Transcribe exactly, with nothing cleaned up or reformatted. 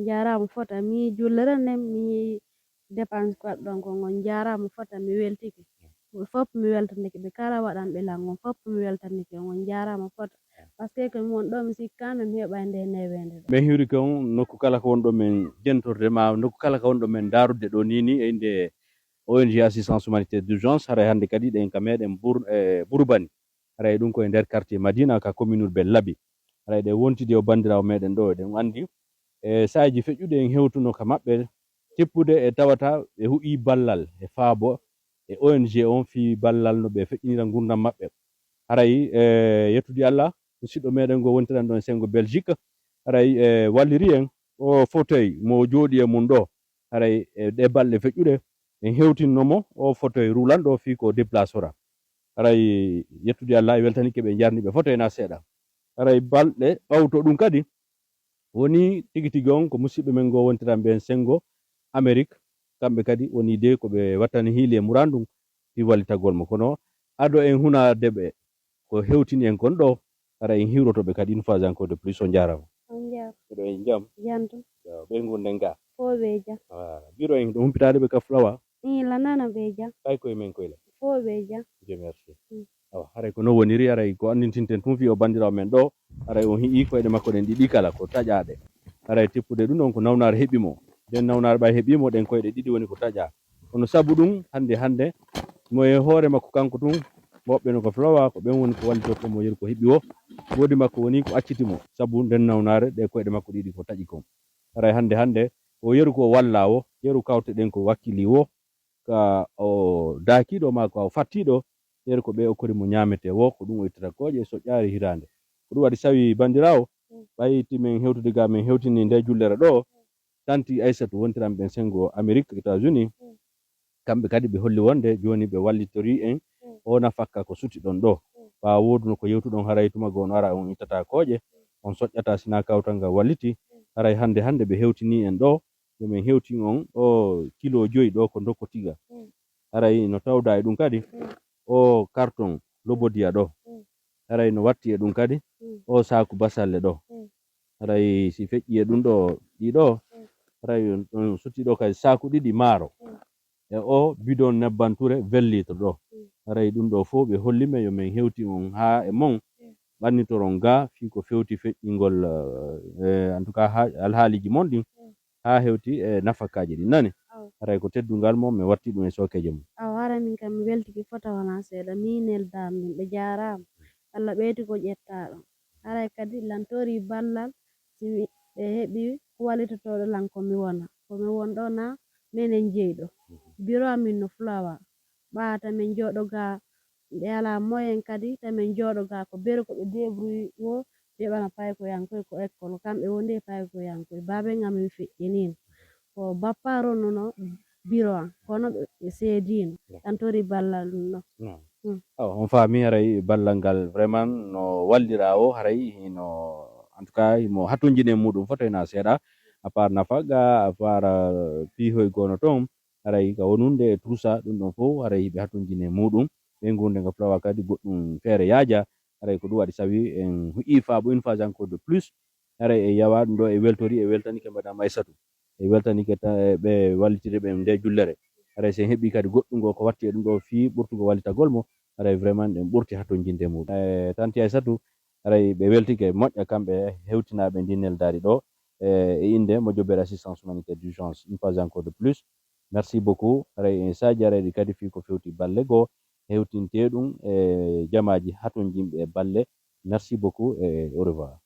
Jaaraama fota, mi jullere nden, mi dépense ko waɗɗon kon, on jaaraama fota, mi weltike. Ɓe fof mi weltanike, ɓe kala waɗanɓe lan, on fof mi weltanike, on jaaraama fota. Parce que ko mi won ɗo, mi sikkaano mi heɓa nde newende ɗo. Min hiwri kon nokku kala ko wonɗo men jentorde, ma nokku kala ko wonɗo men ndaarudde ɗo ni, ni e innde O N G Assistance Humanitaire d'Urgence, haray hannde kadi ɗen ka meɗen Bur-, e Burbani. Haray ɗum ko e nder quartier Madina, ka commune urbaine Labi. Haray ɗe wontidi o banndiraawo meɗen ɗo, eɗen anndi e saaji feƴƴuɗi en hewtuno ka maɓɓe, tippude e tawata ɓe hu'i ballal e faabo e O N G on fii ballal no ɓe feƴƴinira ngurndan maɓɓe. Haray e yettude Allah, musidɗo meɗen ngo wontiran ɗon e senngo Belgique, haray e walliri en o fauteuil mo jooɗi e mum ɗo. Haray e ɗe balɗe feƴƴuɗe, en hewtinno mo o fauteuil roulant ɗo fii ko déplacora. Haray yettude Allah e weltanike ɓe, jarni ɓe fauteuil na seeɗa. Haray balɗe ɓawto ɗum kadi, woni tigi tigi on ko musidɓe men ngo wontiran ɓen senngo Amérique, kamɓe kadi woni de ko ɓe wattani hiili e murandum fii wallitagol mo. Kono ado en hunaade ɓe ko hewtini en kon ɗo, hara en hiwroto ɓe kadi une fois encore de plus. On jaaraama. On jaaraama. Miɗo en jam. Jam tun. Yo, ɓe ngunden ga. Fof ɓe jam. Ah, biro en ɗo humpitaade ɓe ka fulawa. Ii, lanana ɓe jam. Kay koye men koye la. Fof ɓe jam. Dieu merci. Mm. Awa, haray ko no woniri, haray ko anndintinten tun fii o banndiraawo men ɗo, haray on hi'i koyɗe makko ɗen ɗiɗi kala ko taƴaaɗe. Haray tippude ɗum ɗon ko nawnaare heɓi mo. Nden nawnaare ɓay heɓi mo, ɗen koyɗe ɗiɗi woni ko taƴaa. Kono sabu ɗum, hannde, hannde, mo e hoore makko kanko tun, woɓɓe no ko fulawa, ko ɓen woni ko wallitorto mo yeru ko heɓi wo. Woodi makko woni ko acciti mo, sabu nden nawnaare ɗe koyɗe makko ɗiɗi ko taƴi kon. Haray hannde, hannde, o yeru ko walla wo, yeru kawte ɗen ko wakkili wo, ka o daakiiɗo maa ko o fattiiɗo, yeru ko ɓe okkori mo ñaametee wo, ko ɗum o ittata kooƴe, soƴƴaari hiraande. Ko ɗum waɗi sawi banndiraawo, ɓay ti men hewtude ga, men hewtini nde jullere ɗo, tanti Aysatu wontiran ɓen senngo Amérique, États-Unis, kamɓe kadi ɓe holli wonde jooni ɓe wallitorii en o nafakka ko suti ɗon ɗo. Ɓaawo wooduno ko yewtuɗon, haray tuma goo no ara on ittata kooƴe, on soƴƴata sinaa kawtal ngal walliti. Haray hannde hannde ɓe hewtinii en ɗo, yo men hewtin on o kilo joyi ɗo ko ndokko tiga. Haray no tawda e ɗum kadi o carton lobodiya ɗo. Haray no watti e ɗum kadi o saaku basalle ɗo. Haray si feƴƴi e ɗum ɗo, ɗi ɗo, haray on suti ɗo kadi saaku ɗiɗi maaro. E o bidon nebban ture vingt litres ɗo. Haray ɗum ɗo fof ɓe holli men yo men hewtin on haa e mon. Ɓannitoron ga fii ko fewti feƴƴingol, eh, en tout cas, haa alhaaliji mon ɗin, haa hewti e nafakaaji ɗin, nani? Awa. Haray ko teddungal mo, mi watti ɗum e sookeeje mum. Awa, hara min kam mi weltike fota wonaa seeɗa, min neldaama ɗum, ɓe jaaraama. Allah ɓeyti ko ƴettaa ɗon. Haray kadi lantori ballal, si mi, ɓe heɓi ko wallitotooɗo lan ko mi wona. Ko mi won ɗo na menen jeyi ɗo. Biro amin no fulawa. Ɓaata men jooɗo ga, ɓe alaa moyen kadi, ta men jooɗo ga ko bere ko ɓe débrouille wo, ɓe ɓana paykoyankoy ko école, kamɓe wondi e paykoyankoy. Baaben amin feƴƴiniino. Ko bappa ronnuno biro an, kono ɓe, ɓe seediino. Lantori ballal ɗum ɗo. Non. Hmm. Awa, on faami haray ballal ngal vraiment no wallira o, haray hino, en tout cas, himo hatonjine muɗum foto ena seeɗa. À part nafaga, à part, euh, piihoy gono toon, haray ka wonunde e tout ça, ɗum ɗon fof, haray hiɓe hatonjine muɗum. Ɓe ngunde nga fulawa kadi goɗɗum feere yaaja, haray ko ɗum waɗi sawi en huƴi faabo une fois encore de plus. Haray e yawa ɗum ɗo e weltori, e weltanike Madame Aissatou. E weltanike ta-, e ɓe wallitiri ɓe nde jullere. Haray sen heɓi kadi goɗɗum ngo ko watti e ɗum ɗo fii ɓurtugo wallitagol mo, haray vraiment ɗen ɓurti hatonjinde muɗum. E Tanti Aissatou, haray ɓe weltike moƴƴa kamɓe hewtinaaɓe ndi neldaari ɗo, e, e innde Mojobere Assistance Humanitaire d'Urgence, une fois encore de plus. Merci beaucoup. Haray en saaji haray ɗi kadi fii ko fewti balle goo, hewtinte ɗum e jamaaji hatonjinɓe e balle. Merci beaucoup et au revoir.